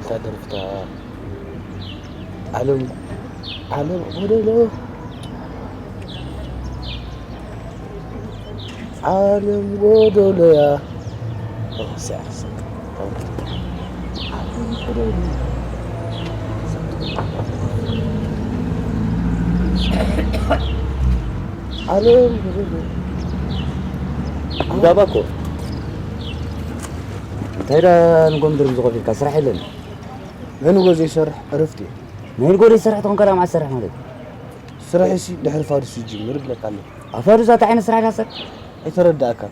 እታ ደርፍታ ዓለም፣ ዓለም ጎደሎ፣ ዓለም ጎደሎያ። ኦ፣ ሲያስ-፣ ዓለም ጎደሎ። ዓለም ጎደሎ። ባባ እኮ እንታይ ዳ ንጎምድር ዝኸፊልካ ስራሕ የለን። መንጎ ዘይሰርሕ ዕረፍቲ እዩ። መንጎ ዘይሰርሕ ተኾንካ ዳ መዓስ ትሰርሕ ማለት እዩ? ስራሕሲ ድሕሪ ፋዱስ ይጅምር ይብለካ ኣሎ። ኣፋዱስ ኣታ ዓይነት ስራሕ ዳሰር? ኣይተረዳእካን።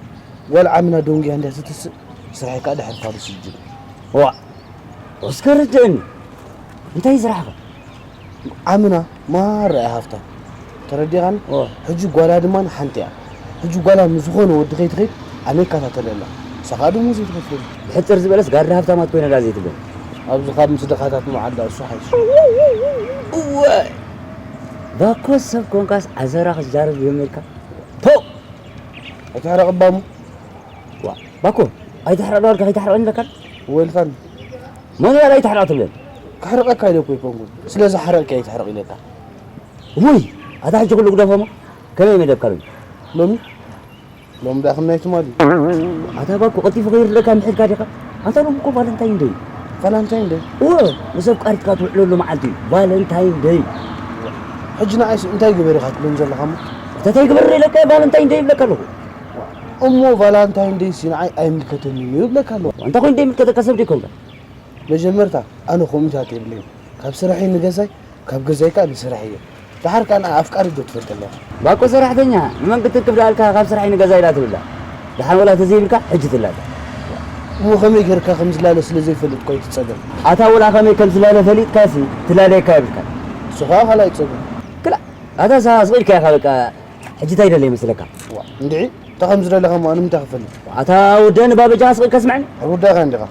ጓል ዓምና ደንጉያ እንድያ ትትስእ፣ ስራሕካ ድሕሪ ፋዱስ ይጅምር። ዋ፣ እስከ ርድእኒ። እንታይ እዩ ስራሕኻ? ዓምና ማራ እያ ሃፍታ። ተረዲኻኒ? ኦ። ሕጂ ጓላ ድማ ሓንቲ እያ። ሕጂ ጓላ ምስ ዝኾነ ወዲ ከይትኸይድ ኣነ ይከታተለላ። ንሳ ኸኣ ደሞዝ ኣይትኸፍለኒ። ብሕጽር ዝበለስ ጋርዳ ሃብታማት ኮይና ዳ ዘይትብል። ኣብዚ ካብ ምስ ድኻታት ምውዓል ዳ እሱ ሓይሽ። እወ! ባኮ ሰብ ኮንካስ ዓዘራ ክትዛረብ ጀሚርካ። ፖ! ኣይትሕረቕ እባ እሞ። ዋ፣ ባኮ፣ ኣይትሕረቕ ዶ ኣልካ፣ ከይትሕረቐኒ ኢለካ? ወይልካን። መን ያለ ኣይትሕረቕ ትብለኒ? ከሕርቐካ ኢለ እኮ ኣይኮንኩን። ስለ ዝሓረቕካ ኣይትሕረቕ ኢለካ። ውይ፣ ኣታ ሕጂ ኩሉ ግደፎ እሞ፣ ከመይ መደብካ ሎሚ? ሎሚ? ሎሚ ደኣ ከም ናይ ትማሊ። ኣታ ባኮ፣ ቀልጢፉ ከይርለካ ምሒርካ ዲኻ? ኣታ ሎሚ እኮ ቫለንታይን ደይ። ቫለንታይን ደይ? እወ፣ ምስ ኣፍቃሪትካ ትውዕለሉ መዓልቲ እዩ። ቫለንታይን ደይ። ሕጂ ንዓይስ እንታይ ግበር ኢኻ ትብለኒ ዘለኻ እሞ? እንታይ ግበር ኢለካ? ቫለንታይን ደይ ይብለካ ኣለኹ። እሞ ቫላንታይን ደይሲ ንዓይ ኣይምልከተንን እዩ ይብለካ ኣለኹ። እንታይ ኮይኑ ደይምልከተካ ሰብ ደይኮንካ? መጀመርታ ኣነ ኮሚታት የብለይን። ካብ ስራሐይ ንገዛይ፣ ካብ ገዛይ ከኣ ንስራሕ እየ። ደሓር ከኣ ንዓ ኣፍቃሪት ዶ ትፈልጥ ኣለኻ? ባኮ ሰራሕተኛ፣ ንመን ክትንክፍ ደኣልካ ካብ ስራሐይ ንገዛይ ኢላ ትብላ? ደሓን ወላ ተዘይብልካ ሕጂ ትላለ። እሞ ከመይ ጌርካ ከም ዝላለ ስለ ዘይፈልጥ እኮ እዩ እቲ ጸገም። ኣታ ወላ ከመይ ከም ዝላለ ፈሊጥካሲ ትላለየካ የብልካ። እሱ ከኣ ካልኣይ ጸገም። ክላ፣ ኣታ ሳ ስቕ ኢልካ ኢኻ በቃ። ሕጂ እንታይ ደለ ይመስለካ? ዋ፣ እንድዒ፣ እንታይ ከም ዝደለኻ እሞ ኣነ ምንታይ ክፈልጥ? ኣታ ወደኒ ባበጃ ስቕ ኢልካ ስምዐኒ። ኣይወዳእካን ዲኻ?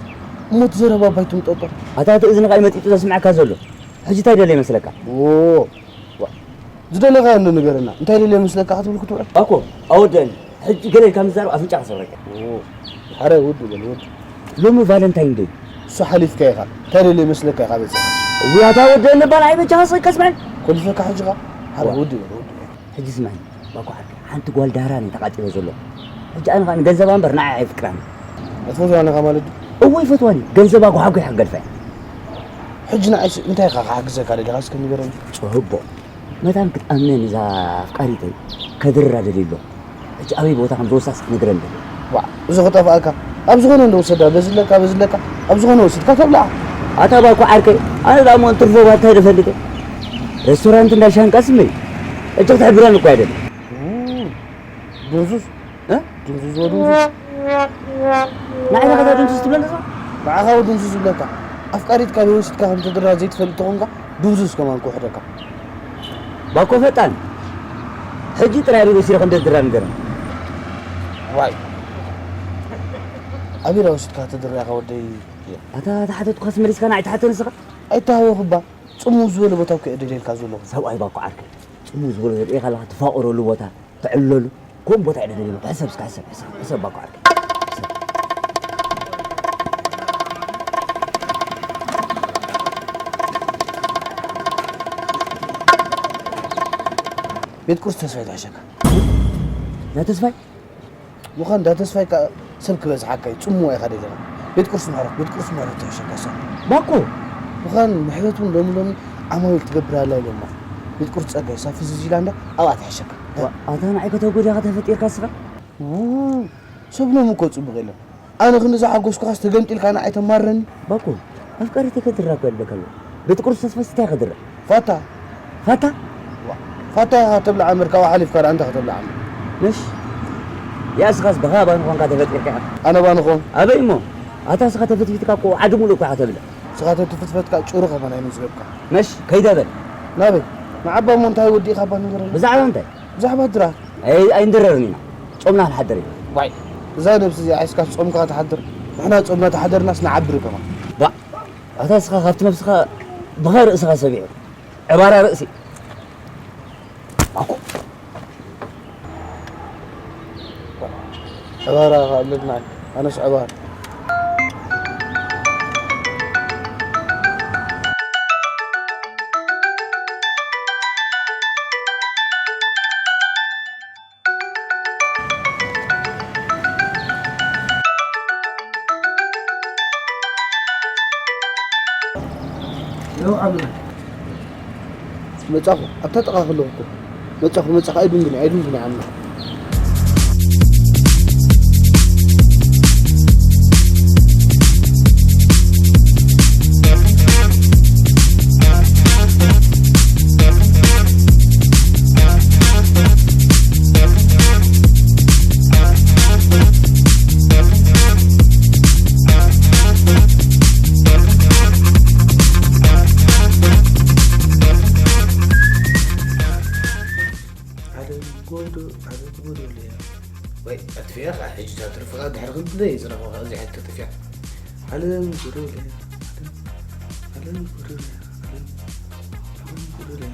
እሞ እቲ ዘረባ ኣባይ ትምጠጦ። ኣታ እቲ እዝንኻ እዩ መጢጡ ዘስምዐካ ዘሎ። ሕጂ እንታይ ደለ ይመስለካ? ዎ፣ ዋ፣ ዝደለኻዮ እንዶ ንገረና። እንታይ ደለ ይመስለካ ክትብል ክትውዕል? ኣኮ፣ ኣወደኒ። ሕጂ ገለ ኢልካ ምዛረብ ኣፍንጫ ክሰብረካ። ዎ፣ ሓራይ ወዱ በል፣ ወዱ። ሎሚ ቫለንታይን ደይ። እሱ ሓሊፍካ ኢኻ። እንታይ ደለ ይመስለካ ኢኻ በጺሕካ? እውይ፣ ኣታ ወደኒ እባ ንዓይ በጃኻ ስቕ ኢልካ ስምዐኒ። ኮሊፈካ ሕጂ ኸኣ? ሓራይ ዋ። ወዱ በል፣ ወዱ በል። ሕጂ ስምዐኒ፣ ባኮ ዓርከይ፣ ሓንቲ ጓል ዳህራን እየ ተቓጺረ ዘለኹ። ሕጂ ኣነ ኸኣ ንገንዘባ እምበር ንዓይ ኣይፍቅራን እየ። ኣይትፈትዋን ኢኻ ማለት ድዩ? እወ ይፈትዋን እየ። ገንዘባ ጓሓጒሓ ክገድፋ እየ። ሕጂ ንዓይስ እንታይ ኢኻ ክሓግዘካ ደሊኻ እስከ ንገረኒ። ጽቡቕ። መታን ክትኣምነኒ እዛ ኣፍቃሪተይ ከድርራ ደልየ ኣለኹ። ሕጂ ኣበይ ቦታ ከም ዝወስዳ እስኪ ንገረኒ። ዋእ፣ እዚ ክጠፍኣካ። ኣብ ዝኾነ እንዶ ውሰዳ፣ በዚ ኣለካ፣ በዚ ኣለካ፣ ኣብ ዝኾነ ወሲድካ ተብልዓ። ኣታ ባኮ ዓርከይ፣ ኣነ ደኣ እሞ እንትርፎ ባታ እየ ደፈልጥ። ሬስቶራንት እንዳ ሻንቃ ስመይ። እጅግ ትሕብረኒ እኮ ኣይደለም። እም፣ ድንዙዝ። እ? ድንዙዝ ወድንዙዝ። ንዓኻ ከታ ድንዙዝ ትብለኒ እዛ? ንዓኻ ወድንዙዝ ይብለካ። ኣፍቃሪትካ በይ ወሲድካ ከም ተድራ ዘይትፈልጥ ተኾንካ፣ ድንዙዝ ከማን ክውሕደካ። ባኮ ፈጣን፣ ሕጂ ጥራይ ኣበይ ወሲደ ከም ደድራ ንገረኒ። ዋይ። ኣበይ ዳ ወሲድካ ተድራ ኢኻ ወደይ? ኣታ ተሓተትኩኻስ መሊስካ ንዓይ ትሓተኒ ንስኻ? ኣይተሃወኽባ። ጽምው ዝበለ ቦታ እኮ እየ ደልየልካ ዘለኹ። ሰብኣይ ባኮ ዓርከይ፣ ጽምው ዝበለ ዘርእየካ ኣለኻ ትፋቐረሉ ቦታ። ተዕልለሉ። ከምኡ ቦታ እየ ደልየሉ። ሕሰብ እስከ፣ ሕሰብ፣ ሕሰብ፣ ሕሰብ ባኮ ዓርከይ። ሕሰብ። ቤት ቁርሲ ተስፋይ ትሕሸካ። ናይ ተስፋይ? ምዃን እንዳ ተስፋይ ከኣ ሰብ ክበዝሓካ እዩ። ጽምዋ ኢኻ ደሊኻ። ቤት ቁርሲ ምሕረት፣ ቤት ቁርሲ ምሕረት ትሕሸካ እሳ። ባኮ! ምዃን ምሕረት እውን ሎሚ ሎሚ ዓማዊል ትገብር ኣላ ኢሎማ። ቤት ቁርሲ ጸጋይ፣ እሳ ፍዝዝ ኢላ እንዳ ኣብኣ ትሕሸካ። ዋ፣ ኣታ ንዓይ ከተጎድያኻ ተፈጢርካ እስኻ? ው፣ ሰብ ሎሚ እኮ ጽቡቕ የለን። ኣነ ክንዲ ዝሓጎስኩኻስ ተገምጢልካ ንዓይ ተማርረኒ። ባኮ፣ ኣፍቃሪተይ ከድራ እኮ ይብለካ ኣለኹ። ቤት ቁርሲ ተስፋስ እንታይ ከድራ? ፋታ። ፋታ? ዋ፣ ፋታ ኢኻ ከተብልዓ እምበር፣ ካብኣ ሓሊፍካ ደኣ እንታይ ከተብልዓ እምበር? ምሽ? ያ እስኻስ ብኻ ባን ኾንካ ተፈጢርካ ኢኻ። ኣነ ባን ኾን? ኣበይ እሞ? ኣታ እስኻ ተፈትፊትካ እኮ ዓዲ ሙሉእ እኮ ኢኻ ተብልዕ። እስኻ ተትፍትፈትካ ጭሩ ከማን ኣይምዝገብካ። ምሽ? ከይደ በል። ናበይ? ንዓባ እሞ እንታይ ወዲእኻ እባ ንገረኒ። ብዛዕባ እንታይ? ብዛዕባ ድራር። ኣይ-፣ ኣይንድረርን ኢና። ጾምና ክንሓድር ኢና። ዋይ፣ እዛ ነብሲ እዚኣ ሒዝካ ጾምካ ትሓድር? ንሕና ጾምና ተሓደርናስ ንዓብር ከማን። ባ፣ ኣታ እስኻ ካብቲ ነብስኻ ብኻ ርእስኻ ሰቢዑ። ዕባራ ርእሲ። ኣኮ። ዕባራ ከኣ ኣለና። ኣነስ ዕባር። መጻኹ ኣብታ ጥቓ ከለኹ እኮ መጻኹ መጻኹ ኣይድንግኒ ኣይድንግኒ ዓምና። ዓለም ጎዶ ዓለም ጎዶ ለያ። ወይ ኣጥፊኣ ኸዓ ሕጂ እዛ ትርፍኻ ድሕሪ ክንደይ ዝረኸብካ እዚኣ ሕጂ ተጥፊኣ። ዓለም ጎዶ ለያ። ዓለም ዓለም ጎዶ ለያ። ዓለም ዓለም ጎዶ ለያ።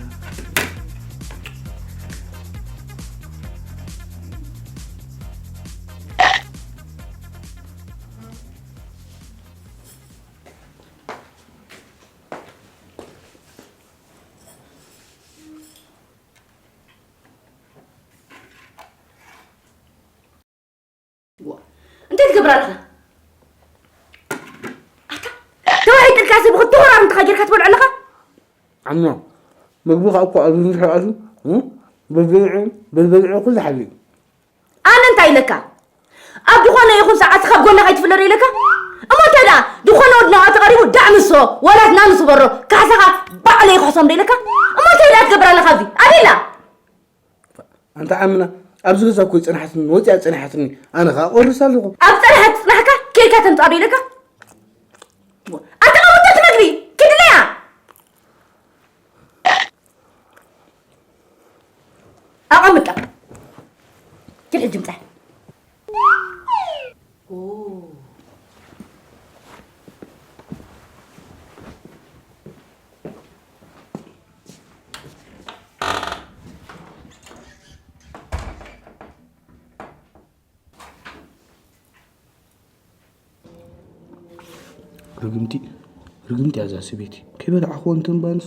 ዋ፣ እንታይ ትገብር ኣለኻ? ኣታ ተዋሒጥልካ ሰብ ክትወራር እንተኻ ጌርካ ትበልዖ ኣለኻ? ዓምና፣ ምግቢ ኸኣ እኮ ኣብዚ እንድሕር ኣትዩ፣ እ፣ በልበልዑ፣ በልበልዑ ኩሉ ሓልዩ። ኣነ እንታይ ኢለካ? ኣብ ዝኾነ ይኹን ሰዓት ካብ ጎና ከይትፍለ ዶ ኢለካ? እሞ እንታይ ደኣ ዝኾነ ወዲ ናብኣ ተቐሪቡ ዳዕ ንሶ፣ ዋላ ናንሱ በሮ፣ ካሕሳኻ ባዕለይ ክሕሶም ዶ ኢለካ? እሞ እንታይ ደኣ ትገብር ኣለኻ ኣብዚ? ኣቤላ! ኣንታ ዓምና፣ ኣብዚ ገዛ እኮ ይጸንሓትኒ፣ ወጺኣ ጸኒሓትኒ፣ ኣነ ኸኣ ቆርስ ኣለኹ። ኣብ ጸንሓት ጽናሕካ ኬድካ ተምጽኣ ዶ ኢለካ? ኣታ ቀምጦ እቲ መግቢ፣ ኪድለያ! ኣቐምጣ። ኪድ ሕጂ ምጻእ። ኦ። ርግምቲ፣ ርግምቲ እያ እዛ ሰበይቲ። ከይበላዕኽዎ እንተንባንስ።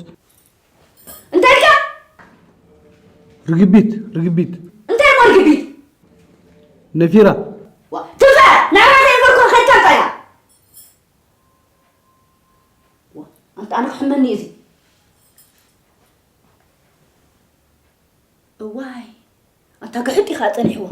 እንታይ ኢልካ? ርግቢት፣ ርግቢት። እንታይ እሞ ርግቢት? ነፊራ። ዋ፣ ትንፋ! ናይ ራሰይ እምበር ኮን ከይትካልካ እያ። ዋ፣ ኣንተ ኣነ ክሕመኒ እዩ እዚ። እዋይ፣ ኣታ ግሕጥ ኢኻ ጸኒሕዎ።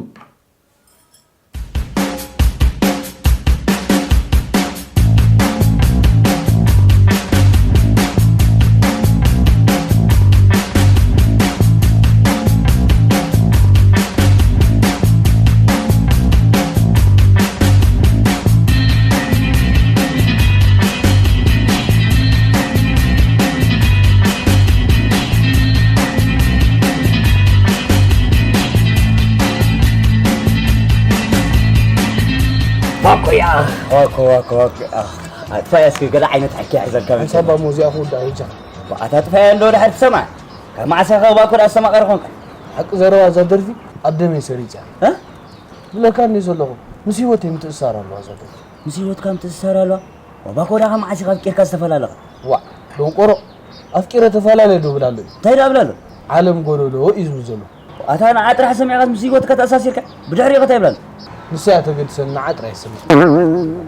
ዋኮ ያ፣ ዋኮ፣ ዋኮ፣ ዋኮ፣ ኣኽ፣ ኣጥፋያ እስኪ ገለ ዓይነት ሕክያ ሒዘልካ መጺኡ። ሓንሳብ እሞ እዚኣ ክውዳእ ይጃ። ኣታ ኣጥፋያ እንዶ ድሕር ትሰምዓ። ካብ መዓስ ኢኻ ባኮ ደኣ ኣስተማቐሪ ኾንካ? ሓቂ ዘረባ እዛ ደርፊ ኣብ ደመይ ሰሪጻ። እ? ብለካ እንዲየ ዘለኹ፣ ምስ ህይወተይ ምትእስሳር ኣለዋ እዛ ደርፊ። ምስ ህይወትካ ምትእስሳር ኣለዋ? ወባኮ ደኣ ካብ መዓስ ኢኻ ኣፍቂርካ ዝተፈላለኻ? ዋዕ፣ ደንቆሮ፣ ኣፍቂረ ተፈላለ ዶ ብላ ኣሎ እዩ? እንታይ ደኣ ብላ ኣሎ? ዓለም ጎደሎ እዩ ዝብል ዘሎ። ኣታ ንዓ ጥራሕ ሰሚዕካስ ምስ ህይወትካ ተኣሳሲርካ? ብድሕሪኡ ከ እንታይ ይብላ ኣሎ? ንሳ እያ ተገድሰኒ፣ ንዓ ጥራሕ ይሰምዕ።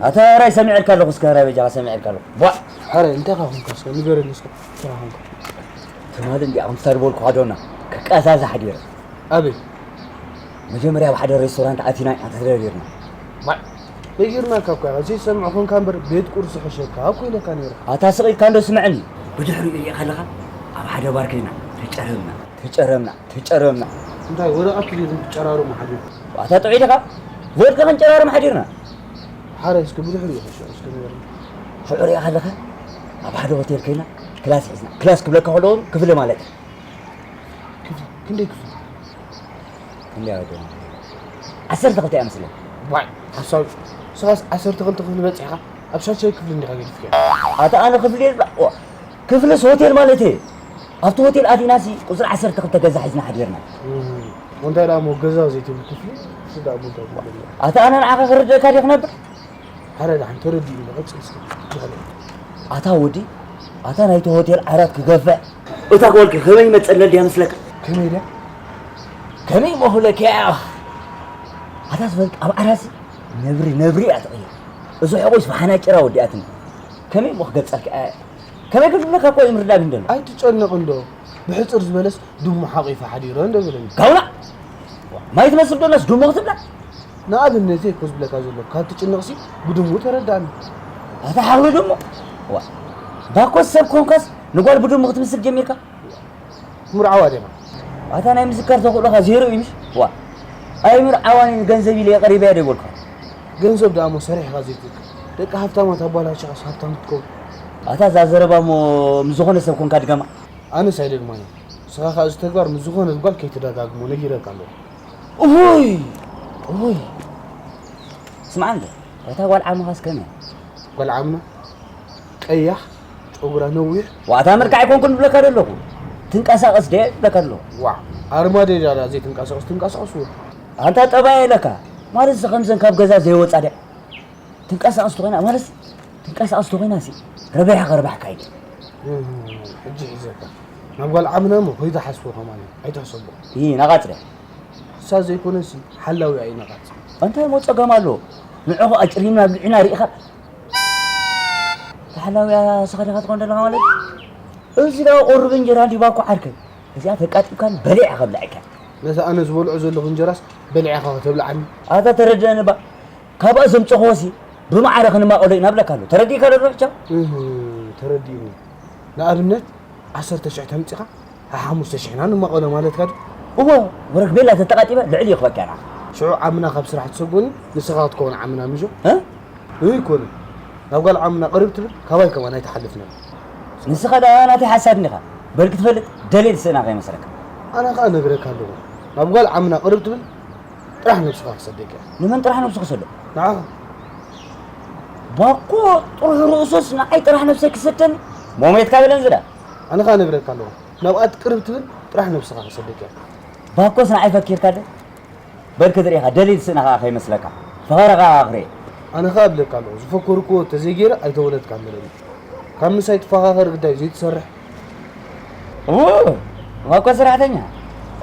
ኣታ ራይ ሰሚዐልካ ኣለኹ፣ እስከ ራይ በጃኻ ሰሚዐልካ ኣለኹ። ዋዕ! ሓራይ፣ እንታይ ኢኻ ኾንካ እስከ ንገረኒ እስከ፣ እንታይ ኢኻ ኾንካ? ትማሊ እንዲኣ ከምታ ዝበልኩኻ ዶና ክቀዛዛ ሓዲረ። ኣበይ? መጀመርያ ኣብ ሓደ ሬስቶራንት ኣቲና ኢና ተደራዲርና። ማ-፣ ነጊርናካ እኮ ኢና፣ ዘይትሰምዕ ኾንካ እምበር ቤት ቁርሲ ሕሸካ እኮ ኢለካ ነይረ። ኣታ ስቕ ኢልካ እንዶ ስምዐኒ። ብድሕሪኡ ሪኤካ ኣለኻ? ኣብ ሓደ ባር ከይና ተጨረምና፣ ተጨረምና፣ ተጨረምና። እንታይ ወረቐት ድዩ ትጨራርሙ ሓዲርኩም? ኣታ ጥዑይ ዲኻ? ቮድካ ክንጨራርም ሓዲርና። ሓራይ እስከ ብድሕሪኡ ኸ ሽዑ እስከ ንገረኒ። ሽዑ ሪኤካ ኣለኻ? ኣብ ሓደ ሆቴል ከይና ክላስ ሒዝና። ክላስ ክብለካ ከለኹ ክፍሊ ማለት እዩ። ክፍሊ? ክንደይ ክፍሊ? ክንደይ ኣወደና? ዓሰርተ ክልተ እያ መስለኒ። ዋይ፣ ሓሳዊ። ንስኻስ ዓሰርተ ክልተ ክፍሊ በጺሕካ፣ ኣብ ሻድሻይ ክፍሊ እንዲኻ ገዲፍካዮ። ኣታ ኣነ ክፍሊ እየ ዝብላ። ዋ፣ ክፍልስ ሆቴል ማለት እየ። ኣብቲ ሆቴል ኣቲናሲ ቁጽሪ ዓሰርተ ክልተ ገዛ ሒዝና ሓዲርና። እም፣ እንታይ ደኣ እሞ ገዛ ዘይትብል ክፍሊ፣ እሱ ደኣ እሞ እንታይ ትብለኒ? ኣታ ኣነ ንዓኻ ክርደእካ ድየ ክነብር? ሓረ ደሓን ተረዲኡኒ፣ ቀጽል እስከ። ኣታ ወዲ፣ ኣታ ናይቲ ሆቴል ዓራት ክገፍዕ። እታ ጓል ከ ከመይ ይመጸለል ድያ መስለካ? ከመይ ድያ? ከመይ እሞ ክብለካ እያ? ኣታ ዝፈልጥ ኣብ ዓራሲ ነብሪ፣ ነብሪ እያ ትቕይር። እዚ ሕቑስ ብሓናጭራ ወዲኣትኒ። ከመይ እሞ ክገልጸልካ እያ? ከመይ ክብለካ እኮ እዩ ምርዳእ ግን ደሎ። ኣይትጨነቕ እንዶ፣ ብሕጽር ዝበለስ ድሙ ሓቒፋ ሓዲረ እንዶ በለኒ። ጋውና! ማይ ትመስል ዶናስ ድሙ ክትብላ? ንኣብነት እየ እኮ ዝብለካ ዘለኹ፣ ካብ ትጭነቕሲ ብድሙ ተረዳእኒ። ኣታ ሓዊ ድሙ! ዋ፣ ባኮስ ሰብ ኮንካስ ንጓል ብድሙ ክትምስል ጀሚርካ? ምርዓዋ ዲኻ? ኣታ ናይ ምዝካር ተኽእሎኻ ዜሮ እዩ ምሽ? ዋ፣ ኣይምርዓዋን ገንዘብ ኢለ የቐሪበያ ዶ ይበልኩ? ገንዘብ ደኣ እሞ ሰሪሕኻ ዘይትእክል። ደቂ ሃብታማት ኣባላሽኻስ ሃብታም ክትከውን። ኣታ እዛ ዘረባ እሞ ምስ ዝኾነ ሰብ ኮንካ ድገማ። ኣነስ ኣይደግማን እየ። ንስኻ ኸኣ እዚ ተግባር ምስ ዝኾነት ጓል ከይትደጋግሞ ነጊረካ ኣለኹ። እውይ! እውይ! ስምዓ እንደ፣ እታ ጓል ዓምኻስ ከመይ? ጓል ዓምና ቀያሕ፣ ጨጉራ ነዊሕ። ዋታ ምርካዕ ኣይኮንኩን ዝብለካ ዘለኹ። ትንቀሳቐስ ደየ ዝብለካ ዘለኹ። ዋዕ፣ ኣርማድዮ ድያ ዘይትንቀሳቐስ፣ ትንቀሳቐስ እወ። ኣንታ ጠባይ ኢለካ። ማለት እዚ ከምዘን ካብ ገዛ ዘይወጻ ድያ? ትንቀሳቐስ ተኾይና፣ ማለት ትንቀሳቐስ ተኾይና ሲ ረብሓ ከርባሕካ ኢለ። እህ፣ ሕጂ ሒዘካ። ናብ ጓል ዓምና እሞ ከይትሓስቦ ከማን ኣይትሕሰቦ። ይህ ናቓጽ ድያ? እሳ ዘይኮነሲ ሓላዊኣ እዩ ነቓጽ። እንታይ እሞ ጸገም ኣለዎ? ንዕኹ ኣጭሪምና ብልዕና ርኢኻ፣ ተሓላዊኣ ንስኻ ዲኻ ትኾን ዘለኻ ማለት እዩ? እዚ ደኣ ቁሩብ እንጀራ እንዲባ እኮ ዓርከይ። እዚኣ ተቃጢብካን በሊዕካ ከብልዐካ። ነቲ ኣነ ዝበልዖ ዘለኹ እንጀራስ በሊዕኻ ከተብልዓኒ? ኣታ ተረድአኒ እባ። ካብኣ ዘምጸኽዎሲ ብማዕረ ክንማቐሎ ኢና እብለካ ኣለኹ። ተረዲእካ ዶ ሕጃ? እህ፣ ተረዲእኒ። ንኣብነት ዓሰርተ ሽሕ ተምጺኻ ሓሙሽተ ሽሕና ንማቐሎ ማለትካ ድዩ? እወ፣ ወረግ ቤላ ተተቓጢበ ልዕሊ ይኽበካ ኢና። ሽዑ ዓምና ካብ ስራሕ ትሰጉኒ፣ ንስኻ ክትከውን ዓምና ምሾ? እ? እህ፣ ኣይኮነን። ናብ ጓል ዓምና ቅርብ ትብል፣ ካባይ ከማን ኣይትሓልፍን። ንስኻ ደኣ ናተይ ሓሳድ እንዲኻ። በል ክትፈልጥ ደልየ ዝስእና ከይመስለካ። ኣነ ኸኣ እነግረካ ኣለኹ። ናብ ጓል ዓምና ቅርብ ትብል፣ ጥራሕ ነብስኻ ክሰደካ እያ። ንመን ጥራሕ ነብሱ ክሰዶ? ንዓኻ። ባኮ ጥሩሕ ርእሱስ ንዓይ ጥራሕ ነብሰይ ክሰደኒ? ሞሜትካ በለን ዝዳ። ኣነ ኸኣ እነግረካ ኣለኹ። ናብኣ ቅርብ ትብል፣ ጥራሕ ነብስኻ ክሰደካ እያ። ባኮስ ንዓይ ፈኪርካ ዶ? በል ክትርኢ ኢኻ፣ ደሊል ስእና ኸኣ ከይመስለካ። ፈኸረ ኸኣ ክርኢ። ኣነ ኸኣ እብለካ ኣለኹ፣ ዝፈከርክዎ እንተዘይገይረ ኣይተወለድካን በለኒ። ካብ ምሳይ ትፈኻኸር ግዳይ ዘይትሰርሕ። ኡ፣ እሞ እኮ ሰራሕተኛ።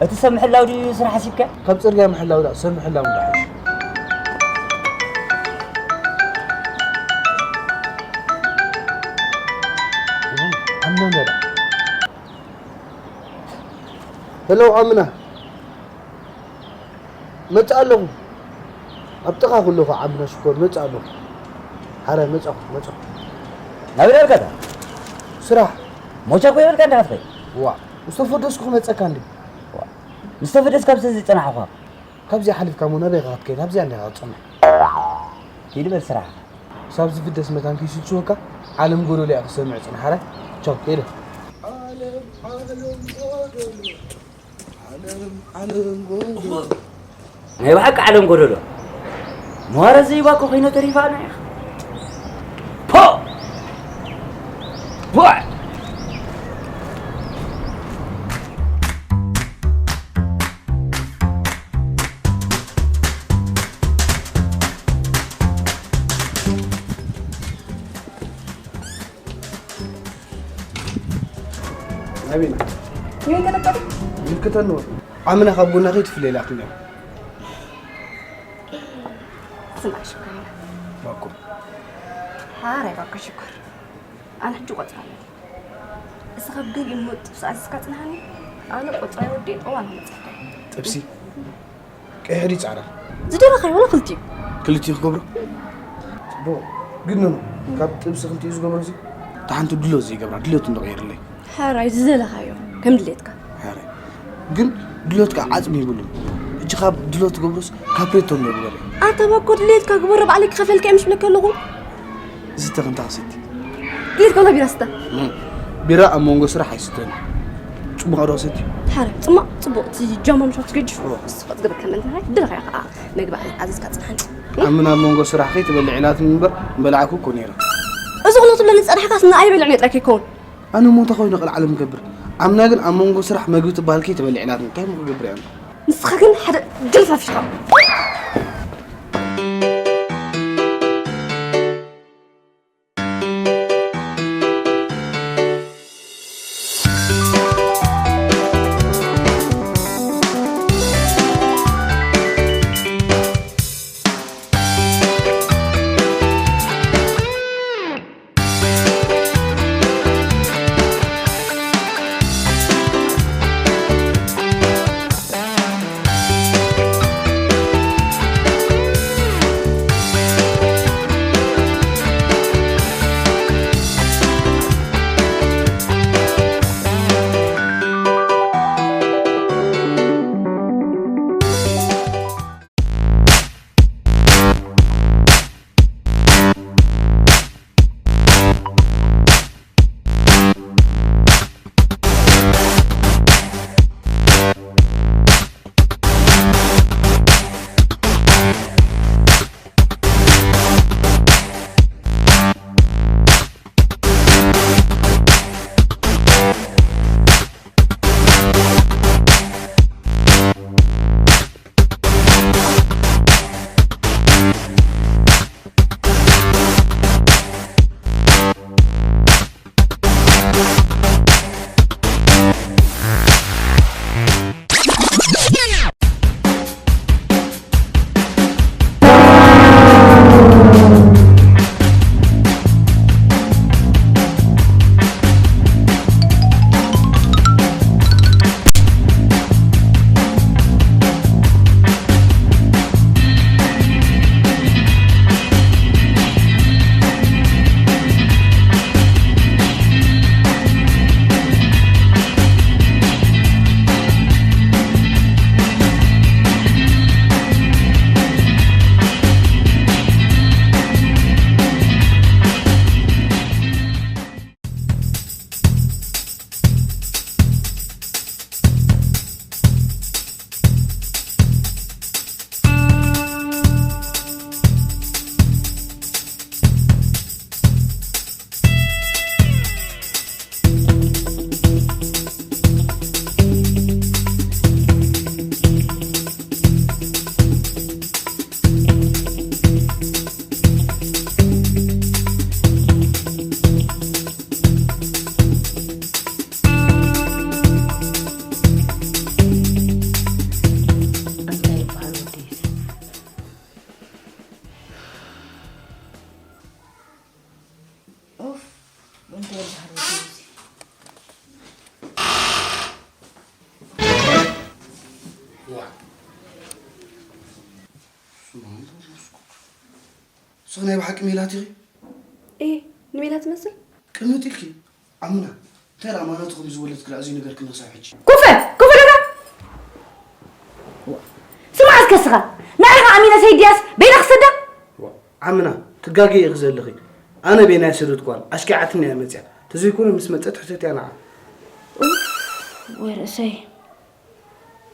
እቲ ሰብ ምሕላው ድዩ ስራሕ ሓሲብካ? ካብ ጽርግያ ምሕላው ደኣ ሰብ ምሕላው እንዳሓይሽ። ዓምና እንዳዳ። ሄሎ ዓምና። መጽእ ኣለኹ። ኣብ ጥቓ ኩለኹ ዓምና ሽኮር መጽእ ኣለኹ። ሓራይ መጻኹ፣ መጻኹ። ናበይ ዳርካታ? ስራሕ። ሞቻ እኮ ይበልካ እንዲኻ ትኸይድ። ዋ፣ ምስ ተፈደስኩ ክመጸካ እንዲ። ዋ፣ ምስ ተፈደስካ ብሰዚ ጸናሕኳ። ካብዚኣ ሓሊፍካ እሞ ናበይ ኢኻ ክትከይድ? ኣብዚኣ እንዲኻ ክትጸንሕ። ኪድ በል ስራሕኻ። ክሳብ ዝፍደስ መታን ከይስልችወካ፣ ዓለም ጎደሎ እያ ክትሰምዕ ጽናሕ። ሓራይ። ቻው፣ ከይደ። ዓለም፣ ዓለም ጎደሎ። ዓለም፣ ዓለም ጎደሎ። ናይ ብሓቂ ዓለም ጎደሎ። መዋረ ዘይባ እኮ ኮይነ ተሪፋ ኣነ። ፖ! ፖ! ናበይና? ይንገለቀል። ይልክተን ነው። ዓምና ካብ ጎና ከይትፍለይ ኢላትኒ እያ። ስማዕ ሽኮር። ባኮ። ሓራይ ባኮ ሽኮር። ኣነ ሕጂ ቆጽራ ኣለኒ። እስኻ ብገሊኡ እሞ ጥብሲ ኣዚዝካ ጽንሓኒ። ኣነ ቆጽራ ይወዲ ጠዋን መጽሓ። ጥብሲ? ቀይሕ ድዩ ጻዕዳ? ዝደለኻዮ ዋላ ክልቲኡ። ክልቲኡ ክገብሮ? ጽቡቕ። ግን ኖኖ፣ ካብ ጥብሲ ክልቲኡ ዝገብሮ እዚ፣ እታ ሓንቲ ድሎት ዘይገብራ፣ ድሎት እንዶ ቀይርለይ። ሓራይ ዝደለኻዮ፣ ከም ድሌትካ። ሓራይ። ግን ድሎትካ ዓጽሚ ይብሉን። ሕጂ ካብ ድሎት ትገብሮስ ካፕሬቶ እንዶ ግበር። ኣታ ባኮ ድሌትካ ግበሮ፣ ባዕለይ ክኸፈልካ እየ ምሽ ብለካ ኣለኹ። ዝተ ክንታ ክሰቲ። ድሌት ከብላ ቢራ ስተ። እም። ቢራ ኣብ መንጎ ስራሕ ኣይስተን። ጽቡቕ ዶ ክሰቲ? ሓረ፣ ጽማቕ፣ ጽቡቕ። እቲ ጃማ ምሻት ትገጅፍ። ኦ። ንስኻ ዝገበርካ መን እንታይ? ድረኻ ኢኻ። መግቢ ኣዚዝካ ጽንሓኒ። እም? ኣምና ኣብ መንጎ ስራሕ ከይትበልዕ ኢላትኒ እምበር፣ ምበላዕኩ እኮ ነይረ። እዚ ኩሉ ትብለኒ ዝጸናሕካስ ንኣይ በልዕ ነጥራይ ከይከውን። ኣነ እሞ እንታይ ኮይኑ ቀልዓለም እገብር? ኣምና ግን ኣብ መንጎ ስራሕ መግቢ ትበሃል ከይትበልዕ ኢላትኒ። እንታይ እሞ ክገብር እየ ኣነ? ንስኻ ግን ሓደ ጀልፋፍ ኢኻ። ዋ። ስኻ ናይ ብሓቂ ሜላት ኢኺ? እየ፣ ንሜላት ትመስል? ቅምጥ ኢልኪ። ኣሙና፣ እንታይ ደኣ ማናቱ ከም ዝወለድ ክዳእ እዚ ነገር ክንኽሳብ ሕጂ? ኩፈ! ኩፈ ደጋ! ስማዕ እስከ ስኻ፣ ንዓኻ ኣሚነ ሰይድያስ በይና ክሰዳ? ዋ፣ ኣምና፣ ትጋገ ኢኺ ዘለኺ። ኣነ በይና ኣይሰደድኳን፣ ኣሽኪዓትኒ እያ መጽያ። ተዘይኮነ ምስ መጸት ሕተት እያ ንዓ። ኡፍ፣ ወይ ርእሰይ።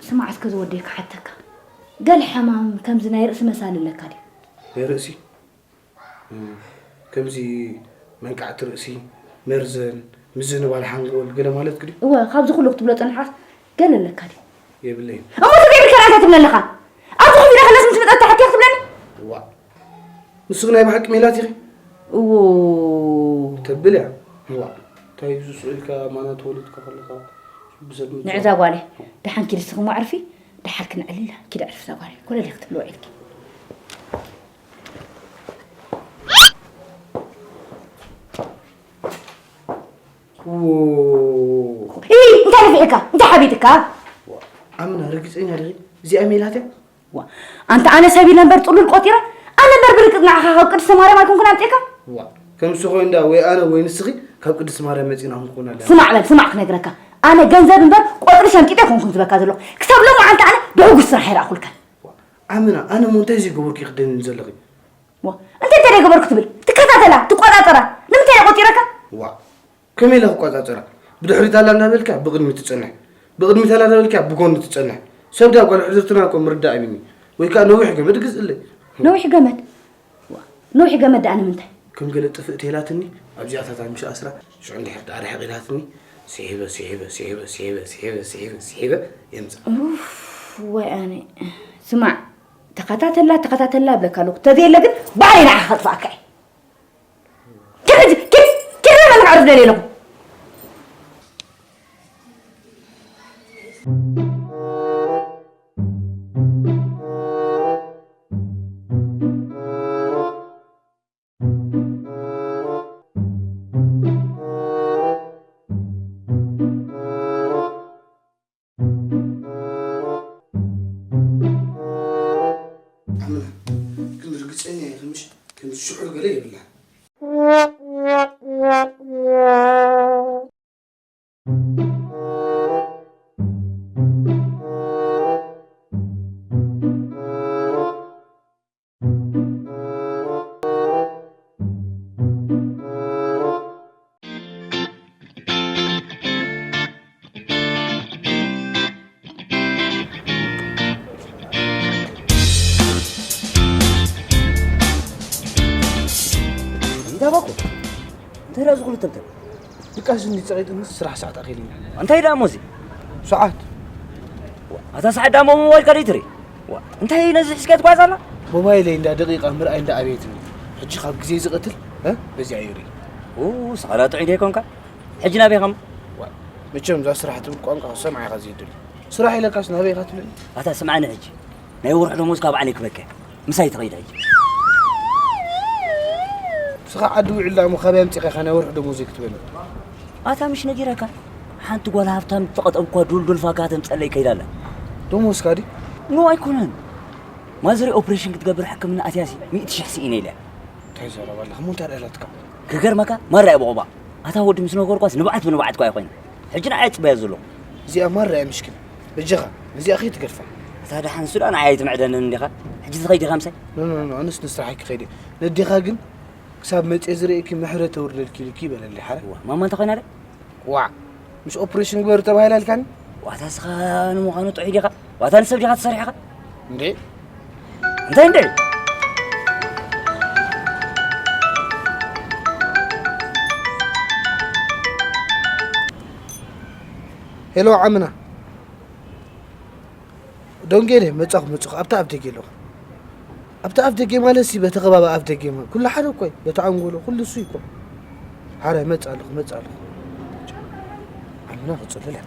ስማዕ እስከ ዝወደይ ክሓተካ። ገለ ሕማም ከምዚ ናይ ርእሲ መሳሊ ኣለካ ድዩ? ናይ ርእሲ? እም፣ ከምዚ መንቃዕቲ ርእሲ፣ መርዘን፣ ምዝንባል ሓንጎል፣ ገለ ማለት ክዲ? እወ፣ ካብዚ ኩሉ ክትብሎ ጸንሓስ ገለ ኣለካ ድዩ? የብለይን። እሞ ተዘይብልካ እንታይ ትብለለኻ? ኣብዚ ኮፍ ኢለ ከለስ ምስ መጠጥ ተሓኪያ ክትብለኒ? ዋ። ንስኺ ናይ ብሓቂ ሜላት ኢኺ? እዎ። ተብል እያ። ዋ። እንታይ እዩ ዝስኡ ኢልካ ማና ተወሊድካ ከለኻ ብሰብ ምጽዋዕ? ንዕዛ ጓለይ፣ ደሓን ኪዲ ንስኺ እሞ ኣዕርፊ፣ ደሓር ክንዕልል፣ ኪዲ ኣዕርፊ እዛ ጓለይ። ኮለል ኢኺ ትብልዎ ኢልኪ። ዎ። ኢ፣ እንታይ ነፊሕካ? እንታይ ሓቢጥካ? ኣምና ርግጸኛ ዲኺ? እዚኣ ሜላት እያ? ዋ፣ ኣንታ ኣነ ሰብ ኢለ እምበር ጽሉል ቆጺረ፣ ኣነ እምበር ብርግጽ ንዓኻ ካብ ቅድስተ ማርያም ኣይኮንኩን ኣምጺእካ? ዋ፣ ከም ንሱ ኮይኑ እንዳ ወይ ኣነ ወይ ንስኺ ካብ ቅድስተ ማርያም መጺና ክንኮን ኣለና። ስማዕ በል፣ ስማዕ ክነግረካ። ኣነ ገንዘብ እምበር ቆጽሊ ሸምጢጠ ኣይኮንኩን ዝበካ ዘለኹ። ክሳብ ሎማዓንቲ ኣነ ብሕጉስ ስራሕ ኣይረኣኹልካን። ዋ፣ ኣምና፣ ኣነ እሞ እንታይ ዘይገበርኩ ክደኒ ዘለኺ? ዋ፣ እንታይ እንታይ ዘይገበርኩ ትብል? ትከታተላ፣ ትቆጻጸራ። ንምንታይ እየ ቆጺረካ? ዋ፣ ከመይ ኢለ ክቆጻጸራ? ብድሕሪት ኣላ እንዳበልካ ብቕድሚት ትጸንሕ፣ ብቕድሚት ኣላ እንዳበልካ ብጎኒ ትጸንሕ። ሰብ ድያ ጓል ሕድርትና እኮ ምርዳእ ኣብኒ። ወይ ከኣ ነዊሕ ገመድ ግዝእለይ። ነዊሕ ገመድ? ዋ፣ ነዊሕ ገመድ ደኣ ንምንታይ? ከም ገለ ጥፍእቲ ኢላትኒ፣ ኣብዚኣታት ኣምሽ ኣስራ፣ ሽዑ እንድሕር ደኣ ርሕቕ ኢላትኒ፣ ስሒበ፣ ስሒበ፣ ስሒበ፣ ስሒበ፣ ስሒበ፣ ስሒበ፣ ስሒበ የምጽኣ። ኡፍ፣ ወይ ኣነ። ስማዕ፣ ተኸታተላ፣ ተኸታተላ እብለካ ኣለኹ። ተዘየለ ግን ባዕለይ ንዓኻ ከጥፍኣካ እየ። ኪድ ሕጂ፣ ኪድ፣ ኪድ፣ መን ክዕርፍ ደልየ ኣለኹ። ኣምና፣ ግን ርግጸኛ እየ፣ ከምሽ፣ ከምዚ ሽዑር ገለ የብላን። እንታይ ባኮ? እንታይ ደኣ ዝኹሉ ተብተብ? ድቃስ እንዲ ጸቒጥኒ ስራሕ ሰዓት ኣኺልኒ። እንታይ ደኣ እሞ እዚ? ሰዓት። ዋ፣ ኣታ ሰዓት ደኣ እሞ ሞባይልካ ደይትርኢ? ዋ፣ እንታይ ነዚ ሒዝካ ትጓዝ ኣላ? ሞባይለይ እንዳ ደቂቓ ምርኣይ እንዳ ኣበየትኒ። ሕጂ ካብ ግዜ ዝቐትል፣ እ? በዚኣ ይርኢ። ኡ፣ ንስኻ ደኣ ጥዑይ ደይኮንካ? ሕጂ ናበይ ኢኻ እሞ? ዋ፣ መቸም እዛ ስራሕ ትብል ቋንቋ ክሰምዓ ኢኻ ዘይደሊ። ስራሕ ኢለካስ ናበይ ኢኻ ትብለኒ? ኣታ ስምዓኒ ሕጂ። ናይ ወርሒ ደሞዝ ካብ ዓለይ ክበከ። ምሳይ ትኸይድ ሕጂ። ንስኻ ዓዲ ውዒልና እሞ ካበይ ኣምጺእካ ኢኻ ናይ ወርሒ ደሞዘይ ክትበኒ? ኣታ ምሽ ነጊረካ። ሓንቲ ጓል ሃብታም ዝፈቐጠብኳ ዱልዱል ፋካ ተምጸለይ ከይዳ ኣላ። ደሞዝካ ድዩ? ኖ ኣይኮነን። ማዘረይ ኦፕሬሽን ክትገብር ሕክምና ኣትያሲ ሚእቲ ሽሕ ስኢነ ኢለ። እንታይ ዘረባ ኣለኻ? እሞ እንታይ ደኣ ኢላትካ? ክገርመካ፣ ማራ እያ ብቑባ። ኣታ ወዲ ምስ ነገርኳስ ንብዓት ብንብዓት እኳ ኣይኮይኑ። ሕጂ ንዓይ እጽበያ ዘለኹ። እዚኣ ማራ እያ ምሽኪን። በጃኻ፣ ነዚኣ ከይትገድፋ። ኣታ ደሓን እሱ ደኣ ንዓይ ኣይትምዕደንን እንዲኻ። ሕጂ ትኸይድ ኢኻ ምሳይ? ኖ፣ ኖ፣ ኖ፣ ኣነስ ንስራሐይ ክኸይድ እየ። ነዴኻ ግን ክሳብ መጽየ ዝርእየኪ ምሕረት ተውርደልኪ ኢልኪ በለለይ ሓራይ። እዋ፣ ማማ እንታይ ኮይና ደኣ? ዋዕ፣ ምስ ኦፕሬሽን ግበር ተባሂላ ኢልካኒ? ዋታ ንስኻ ንምዃኑ ጥዑይ ዲኻ? ዋታ ንሰብ ዲኻ ትሰርሕ ኢኻ? እንዴ? እንታይ እንዴ? ሄሎ ዓምና። ዶንጌ ድየ? መጻኹ፣ መጻኹ። ኣብታ ኣፍ ደገ ኣለኹ። ኣብታ ኣፍ ደገ ማለት ሲ፣ በቲ ከባቢ ኣፍ ደገ ማለት ኩሉ ሓደ እኮ እዩ። በቲ ኣንጎሎ ኩሉ እሱ እዩ እኮ። ሓራይ መጻ ኣለኹ፣ መጻ ኣለኹ። ዓምና ክጽልል እያ።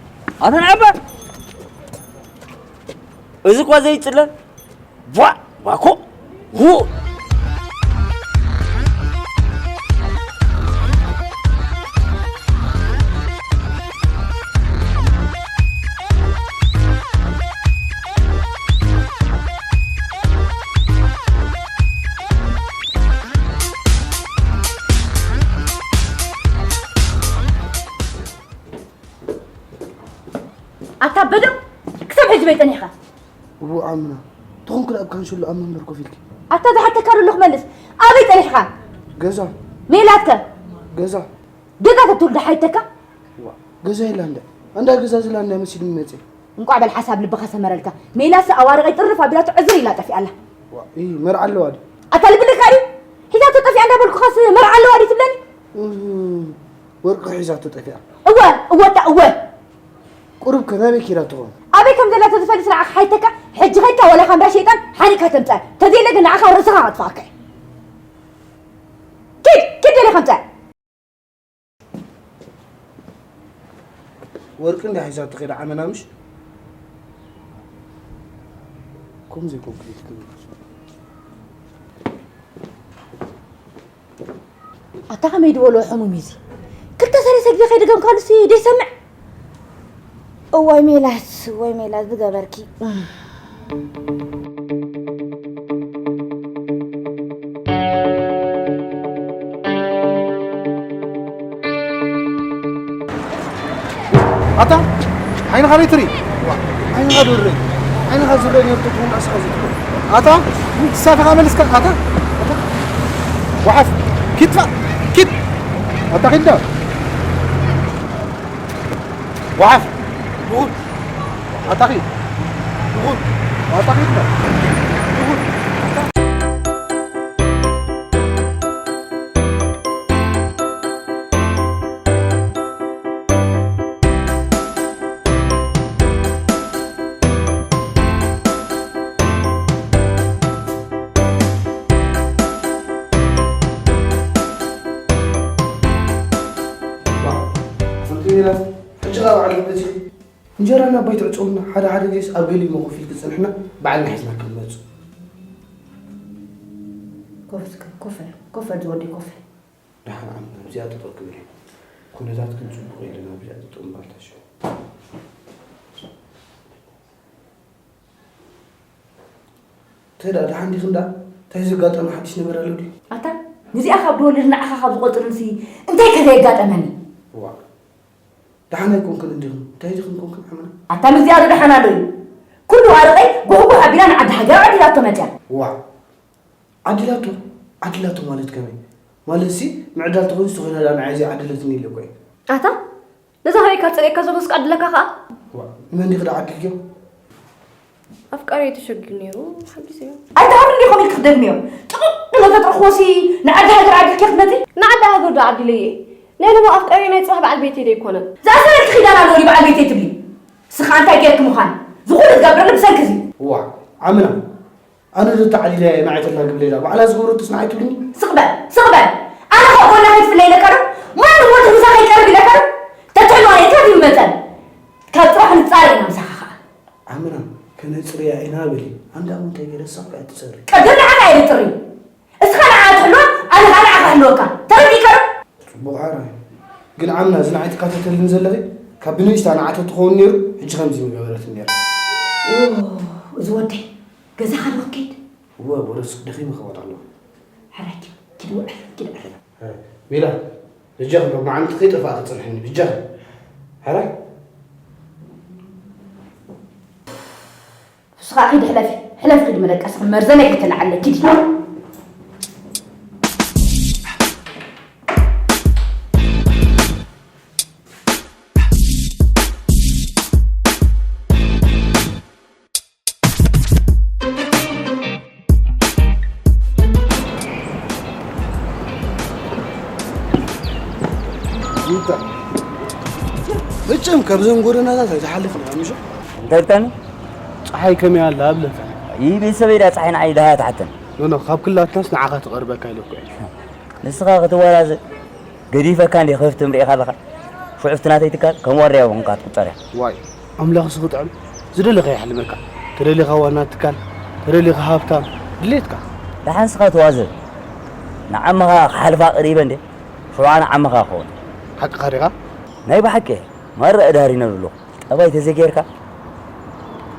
ኣታ ንዓባ! እዚ እኳ ዘይጽለል። ቧ! ባኮ! ሁ! ኣታ በደው ክሳብ ሕጂ በይ ጸኒሕካ? እዎ ዓምና። ትኹን ክልኣብ ካንሸሎ ኣብ መንበር ኮፍ ኢልኪ። ኣታ ዝሓተካ ዘሎ ክመልስ። ኣበይ ጸኒሕካ? ገዛ። ሜላትከ? ገዛ። ገዛ ተትውልዶ ሓይተካ? ዋ፣ ገዛ የላ እንዳ። ኣንዳ ገዛ ዝላ እንዳ መሲሉ መጽእ። እንቋዕ በል ሓሳብ ልብኻ ሰመረልካ። ሜላትስ ኣዋርቐይ ጥርፍ ኣቢላቶ ዕዝር ኢላ ጠፊኣላ። ዋ፣ ኢ መርዓ ኣለዋ ድዩ? ኣታ ልብልካ እዩ። ሒዛቶ ጠፊኣ እንዳበልኩኻስ መርዓ ኣለዋ ድዩ ትብለኒ? እህ፣ ወርቂ ሒዛቶ ጠፊኣ። እወ፣ እወ፣ እወ። ቁሩብ ከ ናበይ ኪዳ ትኾን? ኣበይ ከም ዘላ ተዝፈልጥ ንዓኻ ሓይተካ፣ ሕጂ ኸድካ ወላ ካምራ ሸይጣን ሓኒቕካ ተምጽኣ። ተዘየለ ግን ንዓኻ ርእስኻ ከጥፍኣካ እየ። ኪድ፣ ኪድ ደለ ከምጽኣ። ወርቂ እንዳ ሒዛቶ ኸይዳ ዓመና ምሽ? ከምዚ ኮንክሪት ክብል። ኣታ ከመይ ዝበሎ ሕሙም እዩ እዚ? ክልተ ሰለስተ ግዜ ከይደገምካሉሲ ደይሰምዕ? እዋይ ሜላት፣ እዋይ ሜላት ዝገበርኪ። ኣታ ዓይንኻ በይ ትርኢ? ዓይንኻ ዶ ርእ? ዓይንኻ ዝረአ ነርቶ ትኹን ኣስኻ ዝትኹን። ኣታ ሳፊኻ መልስካ ኣታ። ኣታ ወሓፍ ኪትፋ ኪት ኣታ ኪዳ ወሓፍ ብኹን ኣታ ኪድ ብኹን ኣታ ኪድ ብኹን። ዋው፣ ሓንቲ ሜላት፣ ሕጂ ኸኣ በዓል መጺ። እንጀራ ናብ ባይት ዕጾምና፣ ሓደ ሓደ ግዜስ ኣብ ገሊኡ መኾፍ ኢልኪ ጽንሕና፣ ባዕልና ሒዝና ክንመጽእ። ኮፍ እስከ፣ ኮፍ በል፣ ኮፍ በል ዝወደይ፣ ኮፍ በል። ደሓን ዓም፣ ኣብዚኣ ጠጠው ክብል እየ። ኩነታትክን ጽቡቕ የለን፣ ኣብዚኣ ጠጠው ምባል ተሽሑ። እንታይ ደኣ፣ ደሓን ዲኽን ደኣ? እንታይ ዘጋጠመ ሓድሽ ነገር ኣሎ ድዩ? ኣታ፣ ንዚኣ ካብ ዝወልድ ንዓኻ ካብ ዝቖጽርንሲ እንታይ ከ ዘየጋጠመኒ? እዋ፣ ደሓን ኣይኮንክን እንዲኽን። እንታይ ዲኽን ኮንክን ዓመና? ኣታ፣ ምስዚኣ ዶ ደሓን ኣሎ እዩ? ኩሉ ዋርቐይ ጉሕጉሕ ኣቢላ ንዓዲ ሃገር ዓዲላቶ መጽያ። እዋ፣ ዓዲላቶ? ዓዲላቶ ማለት ከመይ? ማለትሲ፣ ምዕዳል ተኾይኑስ ተኾይና ደኣ ንዓይ ዘይዓደለትኒ ኢለ እኮ እየ። ኣታ፣ ነዛ ከመይ ካብ ጸሪቕካ ዘሎ እስካ ዓድለካ ከኣ? ዋ፣ ንመን ዲኺ ደኣ ዓዲልክዮ? ኣፍቃሪይ ተሸጊሩ ነይሩ፣ ሓጊዘዮ። ኣይትሃብኒ ዲኹም ኢልኪ ክትደግምዮ። ጥቕጥቕ ኢሎ ተጥርኽዎሲ ንዓዲ ሃገር ዓዲልክዮ ክትመጺ? ንዓዲ ሃገር ዶ ዓዲለዮ እየ? ናይ ሎሚ ኣፍቃሪይ ናይ ጽባሕ በዓል ቤተይ ዶ ኣይኮነን? ዝኣሰረልኪ ኪዳን ኣሎ ድዩ በዓል ቤተይ ትብሊ? ንስኻ እንታይ ጌርኪ ምዃን? ዝኹሉ ዝገብረሉ ብሰንኪ እዚ። ዋ፣ ዓምና። ኣነ ዶ ተዓሊለ እየ ንዓይ ተላግብ ሌላ ባዕላ ዝገበረቶስ ንዓይ ትብልኒ? ስቕ በል፣ ስቕ በል። ኣነ ካብ ጎና ከይትፍለ ኢለካ ዶ? ማንም ወዲ ምሳኻ ይቀርብ ኢለካ ዶ? ተትሕልዋ ነይርካ ድዩ መጠን? ካብ ጽባሕ ንጻረ ኢና ምሳኻ ኸኣ። ዓምና፣ ከነጽርያ ኢና በሊ። ኣንዳ እሞ እንታይ ገይረ ሳብ እያ ትጸሪ? ቀደም ንዓኻ እየ ዝጽሪ። እስኻ ንዓኣ ትሕልዋ፣ ኣነ ኸኣ ንዓኻ እሕልወካ። ተረዲእካ ዶ? ጽቡቕ ሓራይ። ግን ዓምና፣ እዚ ንዓይ ትካተተልኒ ዘለኺ፣ ካብ ብንእሽታ ንዓ ተትኸውን ነይሩ፣ ሕጂ ከምዚ ምገበረትኒ ነይራ። ኦ፣ እዚ ወደይ፣ ገዛኻ ዶ ክትከይድ? እወ፣ ወረስ ደኺመ ክወጣ ኣለኹ። ሕራይ፣ ኪድ፣ ኪድ ውዕል፣ ኪድ ዕረፍ። እ፣ ሜላ፣ በጃኺ ሎማዓንቲ ከይጠፋእኺ ጽንሕኒ፣ በጃኺ። ሕራይ። ንስኻ ኺድ ሕለፊ፣ ሕለፊ ኺድ መደቀስኺ መርዘነይ ከተልዓለ ኪድ። ይታ። መቸም ካብዘን ጎደናታት ኣይትሓልፍን ኢኻ፣ ምሽ? እንታይ ኢልካኒ? ጸሓይ ከመይ ኣላ ኣብለካ። ይህ ቤተሰበይ ድያ ጸሓይ ንዓይ ደሃያ ትሓተን። ኖ፣ ኖ፣ ካብ ክላትናስ ንዓኻ ትቐርበካ ኢለ እኮ እየ። ንስኻ ክትወራዘ ገዲፈካ እንዴ ከፍትም ርኢኻ ኣለኻ? ሽዑ ኣብቲ ናተይ ትካል ከም ዋርድያ ኮንካ ትቁጸር ኢኻ። ዋይ፣ ኣምላኽ ስኽ ጥዕም ዝደለኻ ይሓልመካ። ተደሊኻ ዋና ትካል፣ ተደሊኻ ሃብታም፣ ድሌትካ። ደሓን ስኻ ተዋዘብ። ንዓመኻ ክሓልፋ ቀሪበ እንዴ፣ ሽዑ ኣነ ዓመኻ ክኸውን። ሓቅኻ ዲኻ? ናይ ብሓቂ እየ። ማራ እዳሪነ ኣለኹ። ጠባይ ተዘይጌርካ፣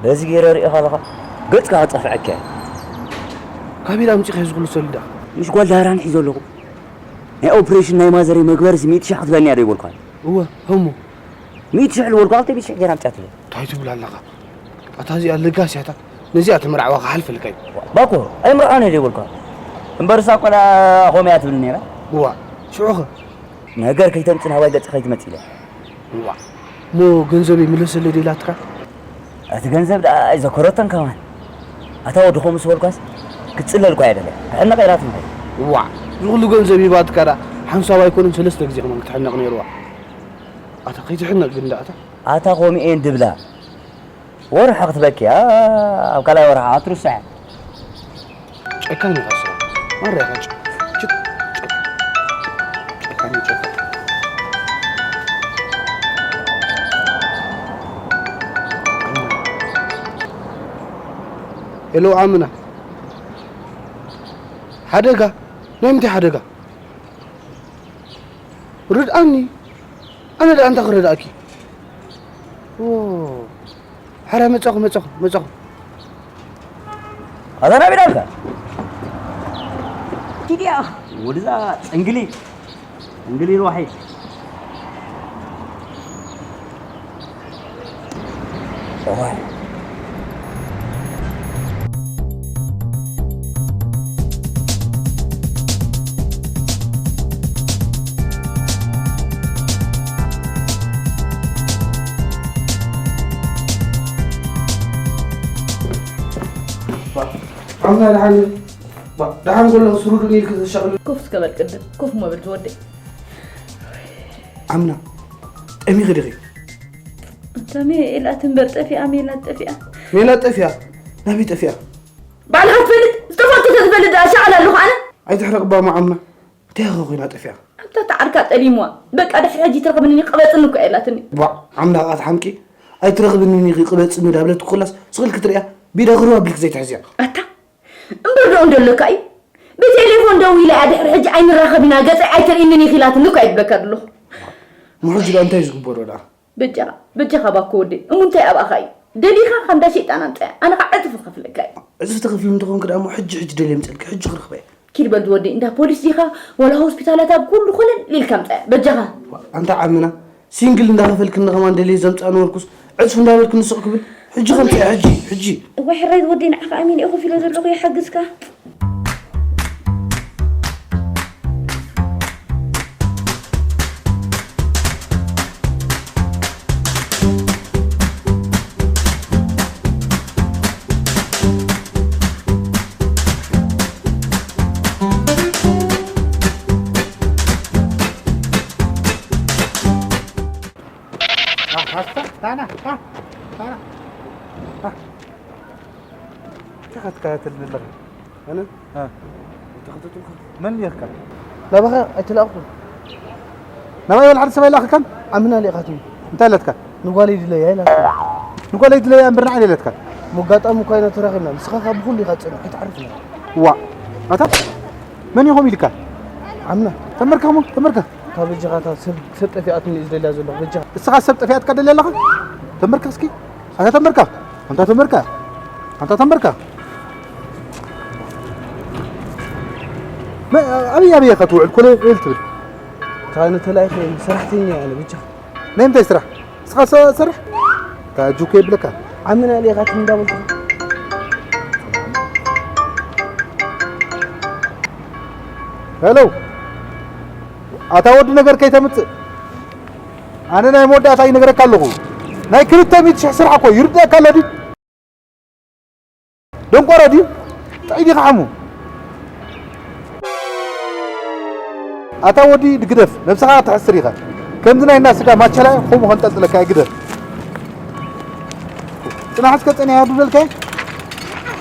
በዚ ጌረ ሪኢኻ ኣለኻ፣ ገጽካ ክጸፍዐካ እየ። ካበይ ኣምጺእካ እዚ ኩሉ ሰሊዳ? ምሽ ጓል ዳህራን ሒዘ ኣለኹ። ናይ ኦፕሬሽን ናይ ማዘረይ መግበሪ ስምዒት ሻዕ ክትብለኒ እያ ዶ ይበልኳ? እወ፣ ህሙ። ሚእቲ ሽሕ ዝበልኩ፣ ክልተ ሚእቲ ሽሕ ጌራ ኣምጽኣትለይ። እንታይ ትብል ኣለኻ? ኣታ እዚኣ ለጋስ እያ፣ እታ ነዚኣ ተመርዓዋ ክሓልፈልካ እዩ። ባኮ፣ ኣይምርዓን እየ ዘይበልኳ። እምበርሳ ቆልዓ ኾም እያ ትብል ነይራ። እዋ፣ ሽዑኸ? ነገር ከይተምጽእ ናባይ ገጽ ከይትመጽእ ኢለ። እዋ፣ እሞ ገንዘበይ ምለሰለይ ዶ ኢላትካ? እቲ ገንዘብ ደኣ ኣይዘከረቶን ከማን። ኣታ ወዲ ኾም ምስ በልኳስ ክትጽለል እኳ እየ ደልያ። ክሕነቕ ኢላትኒ። እዋ፣ እዚ ኩሉ ገንዘብ ሂባትካ ደኣ ሓንሳብ ኣይኮነን ሰለስተ ግዜ ከማን ክትሕነቕ ነይርዋ። ኣታ ከይትሕነቕ ግን ደኣ ኣታ። ኣታ ኾም እየን ድብላ። ወርሒ ክትበኪ፣ ኣ-፣ ኣብ ካልኣይ ወርሒ ኣትርስዐ። ጨካን ኢኻ ስራሕ። ማራ ኢኻ ጨ-፣ ጭ-፣ ጨ-፣ ጨካን ጨካን። ሄሎ ዓምና። ሓደጋ? ናይ ምንታይ ሓደጋ? ርድኣኒ። ኣነ ደኣ እንታይ ክረድኣኪ? ኦ፣ ሓራ መጻኹ፣ መጻኹ፣ መጻኹ። ኣታ ናበይ ዳልካ? ኪድያ። ወድዛ ጽንግሊ፣ ጽንግሊ ርዋሒ። እዋይ። ዓምና ደሓን እዩ። ባ፣ ደሓን ከለኹ ስሩዱን ኢልክ ዘሻቕሉ። ኮፍ እስከ በል ቅድም፣ ኮፍ እሞ በል ዝወደይ። ዓምና፣ ጠሚኺ ዲኺ? እንተ ሜላት እምበር ጠፊኣ፣ ሜላት ጠፊኣ። ሜላት ጠፊኣ? ናበይ ጠፊኣ? ባዕልኻ ትፈልጥ፣ ዝጠፋእኩ ተትፈልጥ ደኣ ሻዕል ኣለኹ ኣነ። ኣይትሕረቕባ እሞ ዓምና፣ እንታይ ኢኻ ኮይና ጠፊኣ? ኣብታ ተዓርካ ጠሊምዋ። በቃ ድሕሪ ሕጂ ትረኽብኒ ቅበጽኒ እኮ ኢላትኒ። ቧዕ፣ ዓምና ኸኣ ትሓምቂ። ኣይትረኽብንን ኢኺ ቅበጽኒ ዳብለት ኩላስ ስቕ ኢልኪ ትርእያ፣ ቢዳ ግርዋ ኣቢልኪ ዘይትሕዝያ። ኣታ፣ እምበር ደኣ እንደለካ እዩ። ብቴሌፎን ደዊላ እያ ድሕሪ ሕጂ ኣይንራኸብ ኢና፣ ገጸይ ኣይተርእይንን ኢኺ ኢላትኒ እኮ እየ ዝብለካ ዘለኹ። እሞ ሕጂ ደኣ እንታይ እዩ ዝግበሮ ደኣ? በጃኻ፣ በጃኻ ባኮ ወደይ፣ እሞ እንታይ ኣብኣኻ እዩ? ደሊኻ ካብ እንዳ ሸይጣን ኣምጽኣያ፣ ኣነ ኸኣ ዕጽፊ ክኸፍለካ እየ። ዕጽፊ ትኸፍሊ እንተኾንኪ ደኣ እሞ ሕጂ፣ ሕጂ ደልየ ኣምጽኣልኪ፣ ሕጂ ክረኽባ እየ። ኪድ በል ዝወደይ፣ እንዳ ፖሊስ ዲኻ ዋላ ሆስፒታላት ኣብ ኩሉ ኮለል ኢልካ ኣምጽኣያ፣ በጃኻ። ኣንታ ዓምና፣ ሲንግል እንዳኸፈልክኒ ከማን ደልየ ዘምጽኣ ነበርኩስ፣ ዕጽፊ እንዳበልክኒ ስቕ ክብል፣ ሕጂ ከምጽኣ፣ ሕጂ፣ ሕጂ። እዋይ ሕራይ ዝወደይ፣ ንዓኻ ኣሚነ እየ ኮፍ ኢለ ዘለኹ፣ ይሓግዝካ። ኣ፣ ኣስታ፣ ታና፣ ታ፣ ታና። ታ። እንታይ ክትከታተልኒ ኣለኻ? ኣነ? እ። ኣይተኸታተልኩ። መን ኔርካ? ናባኻ ኣይተላእኹን። ናባይ ወላ ሓደ ሰብ ኣይለኣኸካን? ዓምና ልኢኻትኒ። እንታይ ኢላትካ? ንጓለይ ድለያ ኢላትኒ። ንጓለይ ድለያ እምበር ንዓይ ኣይለትካን። ሞጋጣሚ እኳ ኢና ተራኺብና። ንስኻ ካብ ብኹሉ ኢኻ ትጸንሕ፣ ኣይትዓርፍን ኢኻ። ዋእ! ኣታ መን ኢኹም ኢልካ? ዓምና። ተንበርከኽ እሞ፣ ተንበርከኽ። ካብ በጃኻ እታ ሰብ፣ ሰብ ጠፊኣትኒ እዩ ዝደልያ ዘለኹ፣ በጃኻ። እስኻ ሰብ ጠፊኣትካ ደልያ ኣለኻ? ተንበርከኽ እስኪ። ኣታ ተንበርከኽ። ኣንታ ተንበርከኽ። ኣንታ ተንበርከኽ። መ-፣ ኣበይ፣ ኣበይ ኢኻ ትውዕል? ኮለል ትብል። እታ ኣነ ተላኢኸ ሰራሕተኛ እየ ኣነ፣ በጃኻ። ናይ ምንታይ ስራሕ? ንስኻ ሰ-፣ ሰርሕ። እታ ጁከ የብለካ። ዓምና ኢኻ ትንዳበልኩ። ሄሎ። ኣታ ወዲ ነገር ከይተምጽእ። ኣነ ናይ መወዳእታ ይነግረካ ኣለኹ። ናይ ክልተ ሚእቲ ሽሕ ስራሕ እኮ ይርድኣካ ኣሎ ድዩ? ደንቆሮ ድዩ? ጥዑይ ዲኻ ሓሙ? ኣታ ወዲ ግደፍ፣ ነብስኻ ተሕስር ኢኻ። ከምዚ ናይ እና ስጋ ማቸላ ከምኡ ከንጠልጥለካ እየ፣ ግደፍ። ጽናሕ እስከ ጸኒያ ዶ በልካዮ?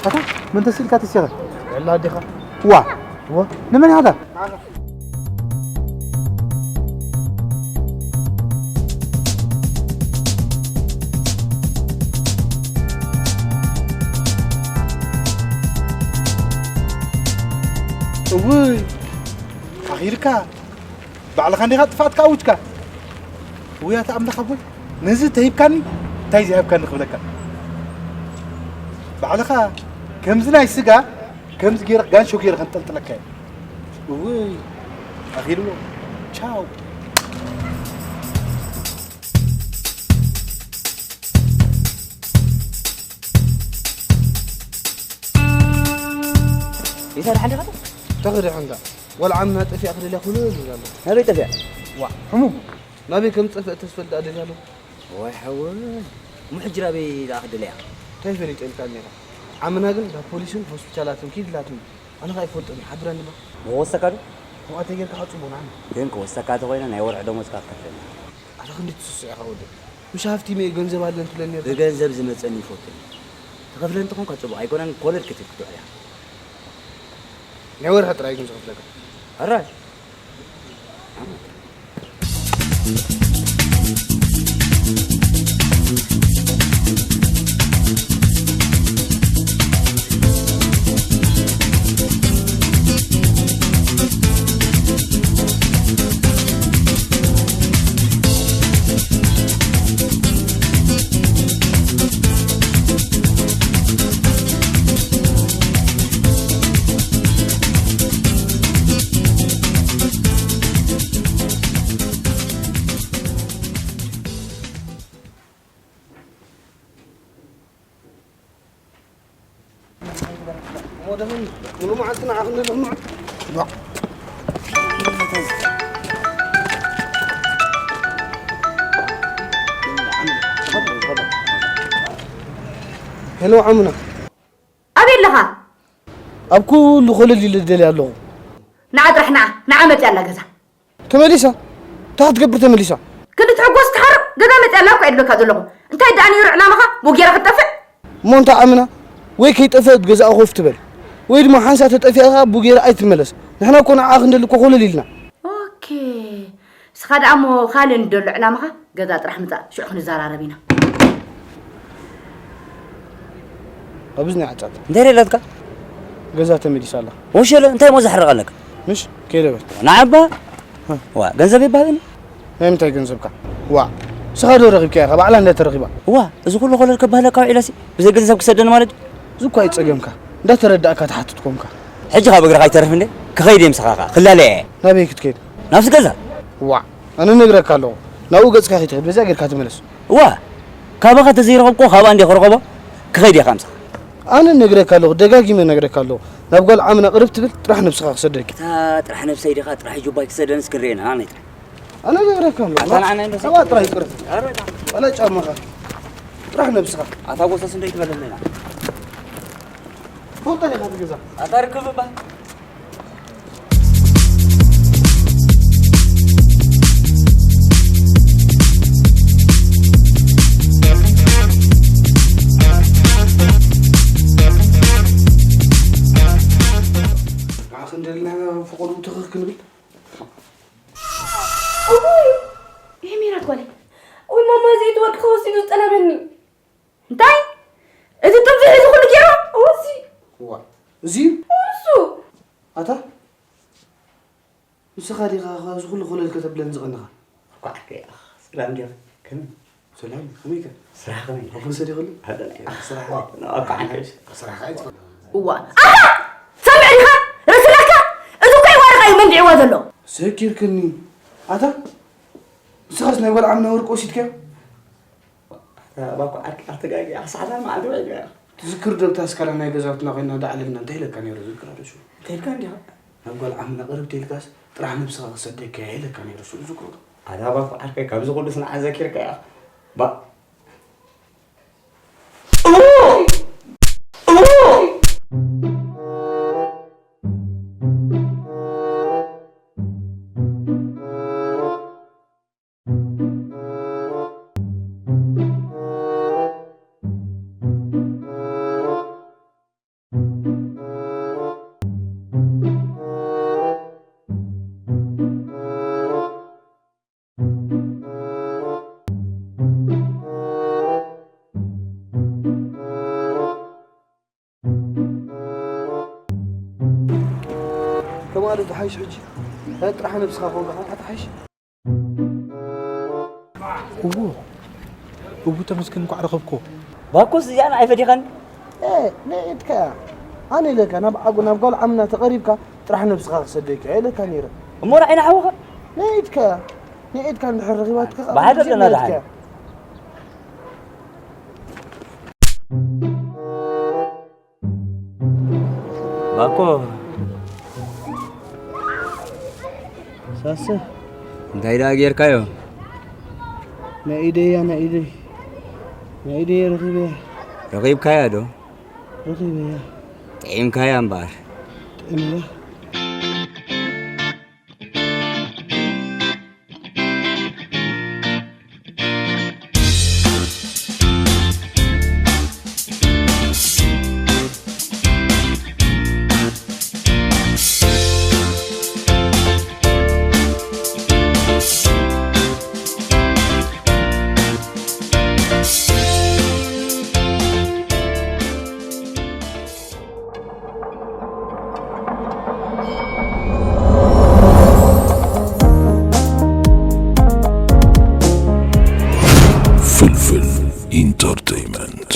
ኣታ መን ተሲልካ ተሲኻ? ወላ ዲኻ? ዋ። ዋ። ንመን ኢኻ? እውይ፣ ኣኺልካ። ባዕልኻ እንዲኻ ጥፍኣትካ ኣውጅካ። ውይ፣ ኣታ ኣምላኽ ኣቦይ፣ ነዚ ተሂብካኒ፣ እንታይ ዘይሃብካኒ ክብለካ። ባዕልኻ ከምዚ ናይ ስጋ፣ ከምዚ ገይረ፣ ጋንሾ ገይረ ከንጠልጥለካ እየ። እውይ፣ ኣኺልዎ። ቻው። እንታይ ደሓን ዲኻ? እንታይ ክደሓን ደኣ? ጓል ዓምና ጠፊኣ ክደልያ ኩሉ ይብል ኣሎ። ናበይ ጠፊኣ? ዋእ፣ ሕሙም። ናበይ ከም ዝጠፍአት ተስፈልጥ ደልያ ኣሎ። ወይ ሓወይ፣ እሞ ሕጂ ናበይ ደኣ ክደልያ? እንታይ ፈሊጠ ኢልካ ነይራ? ዓምና ግን ናብ ፖሊስን ሆስፒታላትን ኪድ ኢላትኒ። ኣነ ኸኣ ኣይፈልጦን እየ፣ ሓብረኒ እባ። ምወሰካ ዶ? ከምኣ ተጌርካ ኸኣ ጽቡቕ ንዓና። ግን ክወሰካ እንተኾይነ ናይ ወርሒ ደሞዝካ ክከፍለኒ። ኣታ ክንደይ ትስስዕ ኢኻ ወደይ? ምሽ ሃፍቲመ እየ ገንዘብ ኣለን ትብለኒ ነርካ። ብገንዘብ ዝመጸኒ ይፈቱኒ። ትኸፍለኒ እንተኾንካ ጽቡቕ ኣይኮነን፣ ኮለል ክትብል ክትውዕል ኢኻ። ናይ ወርሒ ጥራይ ግን ዝኸፍለካ። ሕራይ። እሞ ደኽም ሙሉ መዓልቲ ንዓኹም ንልኽምዑ። ሄሎ ዓሙና። ኣበይ ኣለኻ? ኣብ ኩሉ ኮለል ኢለ ደልያ ኣለኹ። ንዓ ጥራሕ ንዓ፣ ንዓ መጽያ ኣላ ገዛ። ተመሊሳ? እንታይ ክትገብር ተመሊሳ? ክንዲ ትሕጎስ ትሓርቕ፣ ገዛ መጽያ ኣላ እኮ እየ ዝብለካ ዘለኹ። እንታይ ደኣ ነይሩ ዕላማኻ? ብኡ ጌራ ክትጠፍእ? እሞ እንታይ ዓምና? ወይ ከይጠፍአት ገዛኣ ኮፍ ትበል፣ ወይ ድማ ሓንሳእ ተጠፊኣ ከኣ ብኡ ጌራ ኣይትመለስ። ንሕና እኮ ንዓኣ ክንደሊ እኮ ኮለል ኢልና። ኦኬ። ንስኻ ደኣ እሞ ካልእ ንደሎ ዕላማኻ፣ ገዛ ጥራሕ ምጻእ፣ ሽዑ ክንዘራረብ ኢና። ኣብ እዝኒ ዓጻት። እንታይ ደላትካ? ገዛ ተመሊሳ ኣላ። ወሸለ፣ እንታይ እሞ ዘሕርቕ ኣለካ? ምሽ? ከይደ በል። ንዓባ? ዋ፣ ገንዘብ ይባህን? ናይ ምንታይ ገንዘብካ? ዋ፣ ንስኻ ዶ ረኺብካያ ኢኻ? ባዕላ እንድያ ተረኺባ። ዋ፣ እዚ ኩሉ ኮለል ከባህለካ ውዒለሲ፣ ብዘይ ገንዘብ ክሰደኒ ማለት እዩ? እዚ እኮ ኣይጸገምካ። እንዳተረዳእካ ትሓትት ኮንካ። ሕጂ ካብ እግርኻ ኣይተርፍ እንዴ? ክኸይድ እየ ምሳኻ ከኣ። ክላለየ እየ። ናበይ ክትከይድ? ናብዚ ገዛ። ዋ፣ ኣነ ነግረካ ኣለኹ። ናብኡ ገጽካ ከይትኸይድ፣ በዚኣ ጌርካ ተመለስ። እዋ፣ ካባኻ ተዘይረኸብኩ ካብኣ እንድየ ክረኸቦ፣ ክኸይድ እየ ካብ ምሳኻ። ኣነ ነግረካ ኣለኹ፣ ደጋጊመ ነግረካ ኣለኹ። ናብ ጓል ዓምና ቅርብ ትብል ጥራሕ ነብስኻ ክሰደኪ። እታ ጥራሕ ነብሰይ ዲኻ ጥራሕ ጁባይ ክሰደንስ ክንርእየና፣ ኣነ ጥራሕ። ኣነ ነግረካ ኣለኹ። ኣታ ንዓና እንደሱ። ካባኣ ጥራሕ ይቅርብ። ኣረ፣ ዋላ ጫማኻ። ጥራሕ ነብስኻ። ኣታ ጎሰስ እንዶ ይትበለለና። ፎንታ ዲኻ ትገዛ? ኣታ ርክብ እባ። ንዓኺ እንደለና ፈቐድኡ ትኽኽ ክንብል። እውይ! ይሄ ሜላት ጓለይ። እውይ ማማ፣ እዚ እቲ ወርቂ ተወሲዱ ዝጠለበኒ። እንታይ? እቲ ጥንፊ እዚ ኩሉ ገይሩ? እውይ! ዋ፣ እዚ እዩ? እሱ! ኣታ፣ ንስኻ ዲኻ እዚ ኩሉ ኮለል ከተብለን ዝቐነኻ? እኳ ዓርከይ፣ ኣኽ፣ ሰላም ዲኻ? ከመይ? ሰላም፣ ከመይ ከ? ስራሕ ከመይ? ኣብ ፖሊስ ዲኻ? ኣደላይ። ስራሕ። እኳ ዓርከይ። ስራሕ ኣይትፈልጥ። እዋ። ኣታ! ሰምዕ ዲኻ? ረስላካ? እዚ እኮ እዩ ዋርኻ እዩ መንዲዕዋ ዘሎ። ዘኪርክኒ። ኣታ? ንስኻስ ናይ ጓል ዓምና ወርቂ ወሲድካዮ? ኣታ ባኮ ዓርኪ ኣተጋጊ ኣሳዕላ መዓልቲ ውዒልካ። ትዝክር ዶ ኣብታ ስካላ ናይ ገዛውትና ኮይና ዳዕለልና እንታይ ኢለካ ነይሩ ዝክራ ዶ ሽው? እንታይ ኢልካ እንዲኻ? ናብ ጓል ዓምና ቅርብ ተይልካስ ጥራሕ ነብስኻ ክሰደካ እየ ኢለካ ነይሩ ሽው ዝክሮ። ኣታ ባኮ ዓርከይ ካብዚ ኩሉ ስንዓ ዘኪርካ ኢኻ። ባ ከማለ ትሓይሽ ሕጂ። እንታይ ጥራሕ ነብስኻ ኮንካ፣ እንታይ ትሓይሽ? እዎ፣ እቡ ተመስገን እንኳዕ ረኸብኮ። ባኮስ እዚኣ ንዓይ ፈዲኻኒ። ኤ፣ ንኢድካ። ኣነ ኢለካ፣ ናብ ዓጉ፣ ናብ ጓል ዓምና ተቐሪብካ፣ ጥራሕ ነብስኻ ክሰደካ እየ ኢለካ ነይረ። እሞ ንዓይ ንሓውኻ? ንኢድካ። ንኢድካ እንድሕር ረኺባትካ፣ ብሓደ ኣለና ንኢድካ። ደሓን። ባኮ፣ ሳሰ እንታይ ደኣ ጌርካዮ? ናይ ኢደያ ናይ ኢደይ ናይ ኢደይ ረኺበያ ረኺብካያ ዶ? ረኺበያ ጥዒምካያ እምበኣር። ጥዕምያ ፍልፍል ኢንተርቴይመንት።